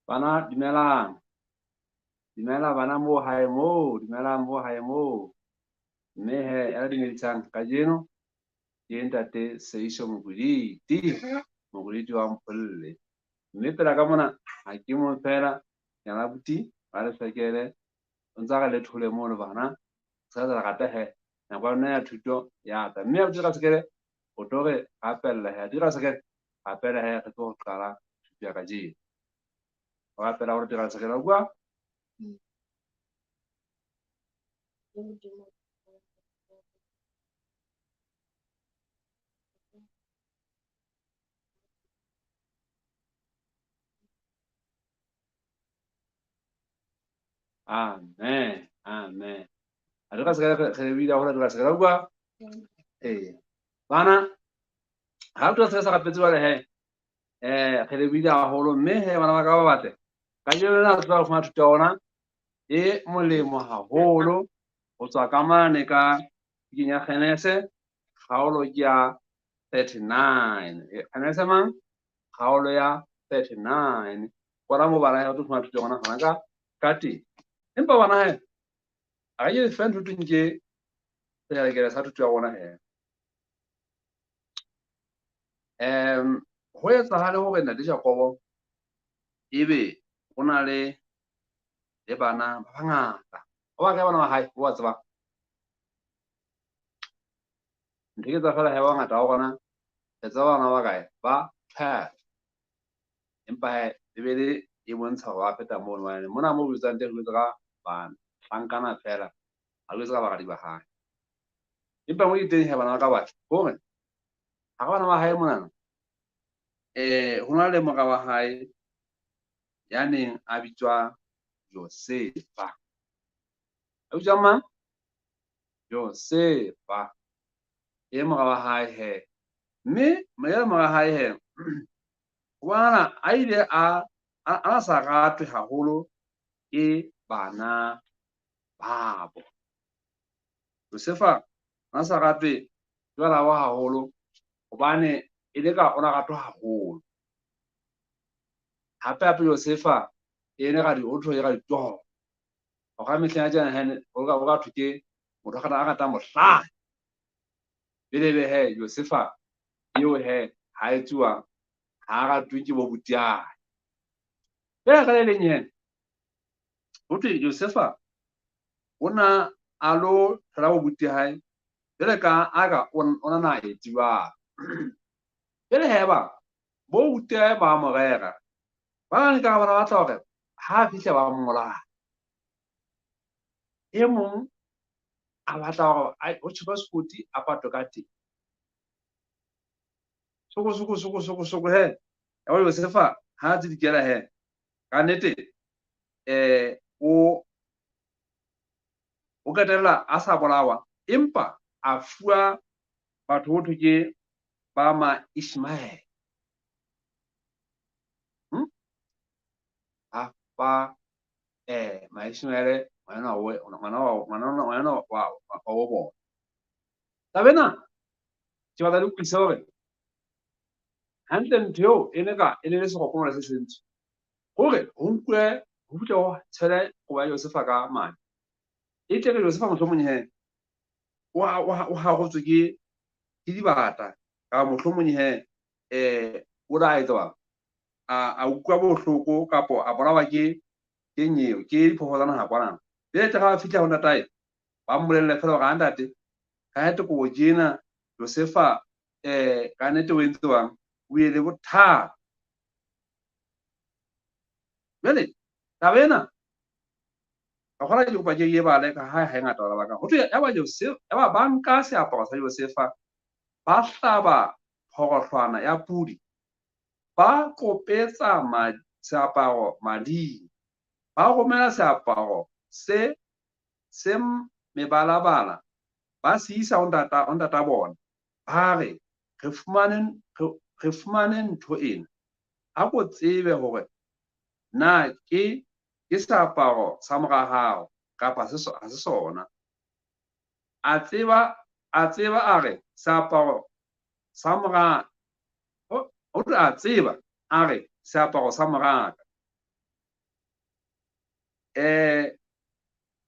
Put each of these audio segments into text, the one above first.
Bana dumelang. Dumela bana moo hae moo, dumelang moo hae moo. Mme he ya le dumedisang kajeno ke ntate Seiso Mokwiditi, Mokwiditi wa Mpholle. Mme pela ka mona ha ke mong feela, ke na le abuti ba Lefekele, o ntsa re le thole mono bana. Se ka rata he nako ya lona ya thuto ya tla. Mme abuti Rasekele o tlo re rapella he, abuti Rasekele rapela he re tlo qala thuto ya kajeno. O rapela gore dira Rasekele bua. Amen. Amen. A re ka se ka re bile gore re se ka bua. Ee. Bana ha o se sa rapetse jwale he. Re le bile haholo mme he bana ba ka ba batle. Kajeno lena re tla fumana thuto ya rona e molemo haholo ho tswa ka mane ka bukeng ya Genese kgaolo ke ya 39. Genese mang? Kgaolo ya 39. Kona mo bana he re tlo fumana thuto ya rona hona ka ka teng. Empa bana he a ke fe ntho thweng ke selekele sa thuto ya rona he. Ho etsahale hore ntate Jakobo ebe o na le le bana ba bangata. Ba bakae bana ba hae o ba tsebang? Ntho ke tsa feela he ba bangata ba rona re tseba bana ba bakae? Ba 12. Empa he Bibele e bontsha hore ba feta mono hobane mona mo bitswang teng re bitswa ka bana, hlankana feela, ha re bitswe ka baradi ba hae. Empa mo ke teng he bana ba ka batho hore hara bana ba hae monana ho na le mora wa hae ya neng a bitswa Josefa. A bitswa mang? Josefa. E mora wa hae he. Mme ya mora hae he ho bonahala a ile a a sa ratwe haholo ke bana babo. Josefa a sa ratwe ke bana babo haholo hobane e le ka o na ratwa haholo. Hape hape Josefa e ne ra di o thwe ra ditoro. O ka mehleng ya tjena he o ka thwe ke motho a ratang bohlale. Pele be he Josefa eo he ha etsuwa ha a ratwe ke bo butiae. Pele ka le leng he ho thwe Josefa o na a lo thola bo buti hae jwale ka a ka o na na etse jwalo. Pele he ba bo buti hae ba mo rera. Ba bang ka bona batla hore ha a fihla ba mmolaya. E mong a batla hore ho tjhekwe sekoti a patwe ka teng. Soko soko soko soko soko he. Ya ba Josefa ha a tsidikela he. Ka nnete o o qetella a sa bolawa empa a fuwa batho ho thwe ke ba ma Ishmael. A fa ma Ishmael ngwana wa ngwana wa wa bona. Taba ena ke batla le utlwisise hore hantle ntho eo e ne ka e ne le sekgokomela se sentsho. Hore ho nkuwe ho fihle ho tshele kobo ya Josefa ka madi. E tle re Josefa mohlomong he o harotswe ke ke dibata kapa mohlomong he o la etsa bang a utlwa bohloko kapo a bolawa ke ke nyeo ke diphoofolo tsa naha kwana. Jwale tle ga ba fihla ho ntatae ba mmolelle feela hore a ntate ka nnete kobo tjena Josefa ka nnete o entse bang o ile le bothata. Jwale taba ena ka kgona ke kopa ke e bale ka hae ha e ngata bana ba ka. Ho thwe ya ba Josefa ya ba ba nka seaparo sa Josefa ba hlaba phorohlwana ya pudi ba kopetsa seaparo mading ba romela seaparo se se mebalabala ba se isa ho ntata bona ba re re fumane re fumane ntho ena a ko tsebe hore na ke ke seaparo sa mora hao kapa ha se sona. A tseba a re seaparo sa mora ho thwe a tseba a re seaparo sa moraka.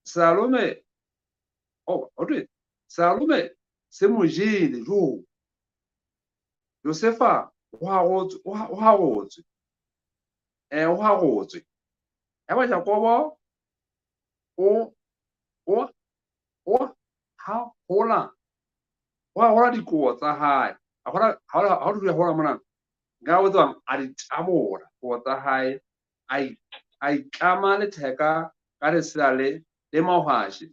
Salome, oh, ho thwe Salome se mo jele jo. Josefa o harotswe, o harotswe. O harotswe. Yaba Jakobo o o o ha hola. O harola dikobo tsa hae. A hola ha ho dula hola mona. Nka o tswang a di tabola kobo tsa hae, a itlama letheka ka lesela le mahwashe.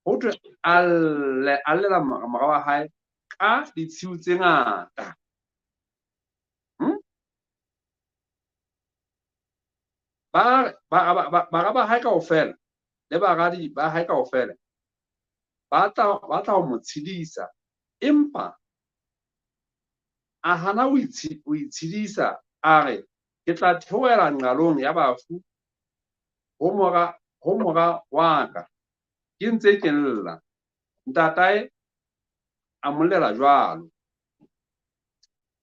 Ho thwe a llela mora wa hae ka ditshiu tse ngata. Bara ba hae kaofela le baradi ba hae kaofela ba tla ho mo tshedisa, empa a hana ho itshedisa, a re, ke tla theohela nqalong ya bafu ho mora wa ka, ke ntse ke lla. Ntatae a mo llela jwalo.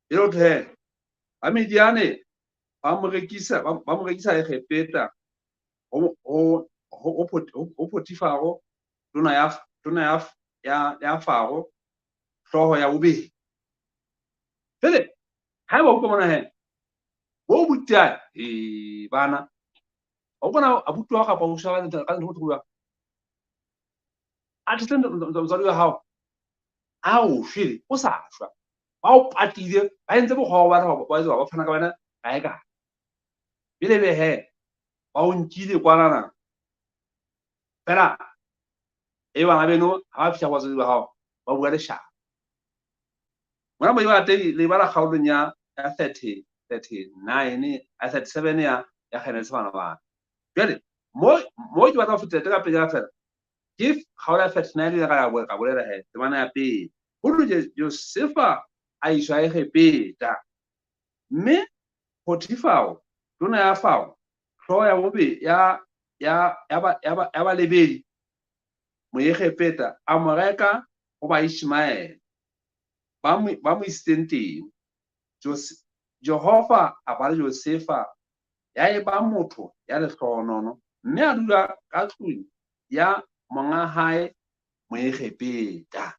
Jwale ho thwe ba Midiane ba mo rekisa Egepeta ho Potifaro, tona ya Faro, hlooho ya bobedi. Jwale haeba o utlwa mona he, bo butia bana, o bona abuti wa kapa o shaba ka ntho bohloko jwang? A thetse motswadi wa hao, a o shwele, o sa shwa. Ba o patile, ba entse mokgwa wa bona ba etsa ba fana ka wena kae kae. Jwale be he, ba o nkile kwanana. Fela e bana beno ha ba fihla ho batswadi ba hao, ba bua leshano. Mona mo e bala teng, le bala kgaolong ya 39, 37 ya Genese bana ba. Jwale mo ke batla ho fetela ka pele fela. Ke kgaolo ya 39 le ka bolela he, temana ya pele. Ho thwe Josefa a iswa Egepeta, mme Potifaro, tona ya Faro, hlooho ya bobedi ya balebedi Moegepeta, a mo reka ho Baishmaele ba mo isitseng teng. Jehova a ba le Josefa, ya eba motho ya lehlohonolo, mme a dula ka tlung ya monga hae Moegepeta.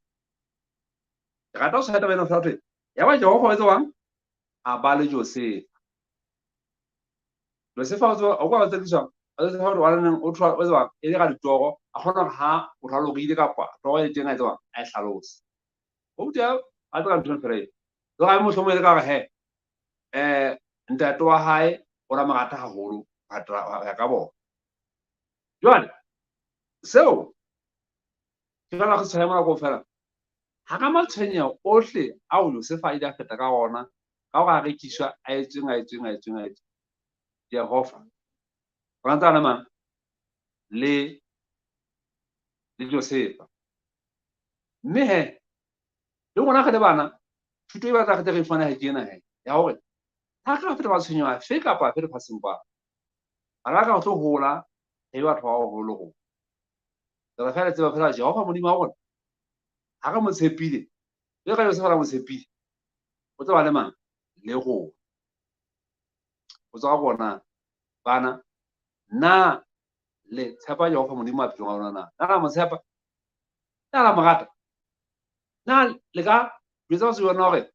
Ke rata ho tshwaya taba ena feela, yaba Jehova o etsa jwang? A ba le Josefa. Josefa o kwa tsekiswa, Josefa o wa o tshwa o etsa e le ka ditoro, a kgona hore ha motho a lorile kapa toro e teng a etsa a e hlalose. O butia a tla ntho fela e. Le ga mohlomong e le ka hore he, ntate wa hae o la mo rata haholo ya ka bona. Jwale seo ke fela re tshwaya mona kaofela. Ha ka matshwenyeho ohle ao Josefa a ile a feta ka ona, ka hore a rekiswa, a etsweng, a etsweng, a etsweng, a etsweng. Jehova o ntse a le mang? Le Josefa. Mme he, le rona re le bana, thuto e batla re tle re e fumane ha ke ena he, ya hore ha ka feta matshwenyeho afe kapa afe lefatsheng kwano, bana ba ka ho tlo hola, re be batho ba baholo rona. Re fela tseba fela Jehova Modimo wa rona, ha re mo tshepile, le ka Josefa ra mo tshepile, o tla ba le mang? Le rona. O tswa rona bana, na le tshepa Jehova Modimo maphelong a lona na? Na la mo tshepa? Na la mo rata? Na le ka jwetsa batho ba hore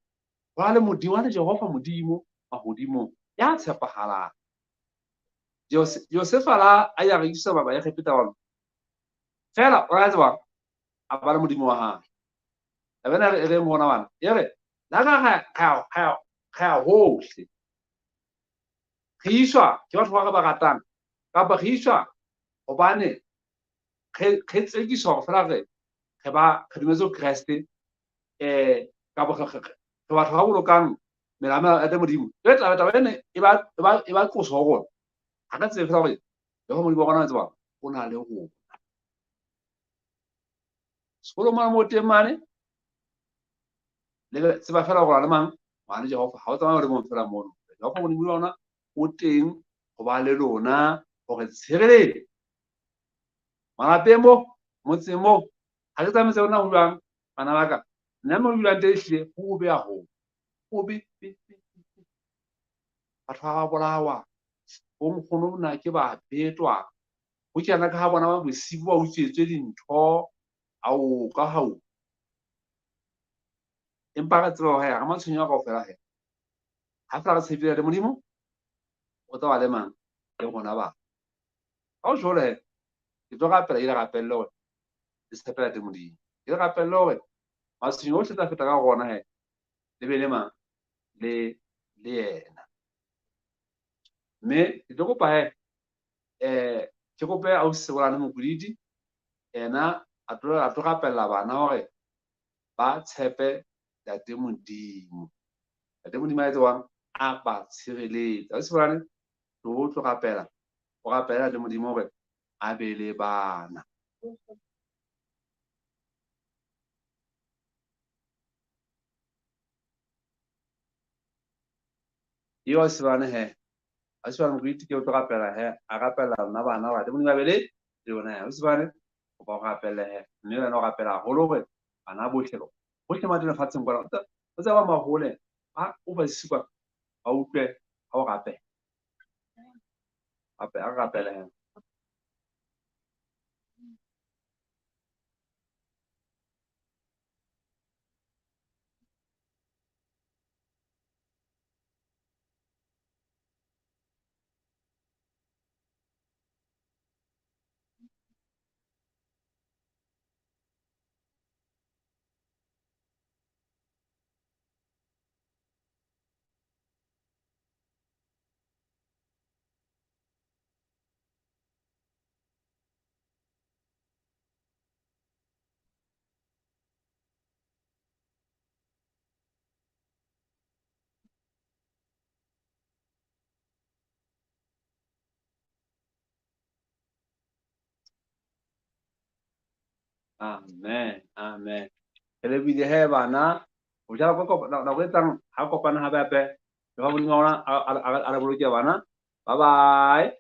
ho le Modimo, le Jehova Modimo mahodimong ya tshepahalang? Josefa la a ya rekisa ba Egepeta bana. Fela o a tseba a ba le Modimo wa hae. Taba ena e reng hona bana? E re la ka ga hohle. Re iswa ke batho ba re ba ratang, kapa re iswa hobane re tsekiswa hore fela re dumetse ho Kreste, kapa re batho ba bolokang melao ya Modimo. Jwale taba ena e ba qoso ho rona. Ha re tsebe fela hore Jehova Modimo wa rona o tseba o na le rona. Sekolo mona mo teng mane, le tseba fela hore le mang, ngwana Jehova ha o tsamaye o le mong fela mono. Jehova Modimo wa rona o teng ho ba le lona hore tshireletso malapeng mo, motseng mo, ha ke tsamaise lona ho jwang, bana ba ka. Nna mo dulang teng ehlile ho hobe haholo. Hobe, batho ba bolawa, bo nkgono na ke ba betwa. Ho tjena ka ha bona ba bosibu ba utswetswe dintho ao ka hau. Empa re tseba hore ha matshwenyeho kaofela he. Ha fela re tshepile le Modimo, o tla ba le mang le rona ba. Ha o jwalo he, ke tlo rapela, ile rapelle hore le tshepela le Modimo. Ke rapelle hore matshwenyeho ohle tla feta ka rona he, le be le mang le yena. Mme ke tlo kopa he, ke kope ausi Sebolane Mokodidi, yena a tlo rapella bana hore ba tshepe Ntate Modimo. Ntate Modimo a etse jwang? A ba tshireletse. Ausi Sebolane, tlo rapela, o rapela Ntate Modimo hore a be le bana. Eo ausi Sebolane he, ausi Sebolane Mokodidi ke o tlo rapela he, a rapela nna bana hore Ntate Modimo a be le yona he. Ausi Sebolane, kopa o rapele he, mme wena o rapela haholo hore bana bohle bohle ba lefatsheng kwana, o tseba mahole ba o ba sikwa ba utlwe ha o rapela. Hape a rapele he. Amen, amen. Re lebile he bana, ho jala nako e tlang ha kopana hape hape. Le ba Modimo wa rona a re boloke bana. Bye bye.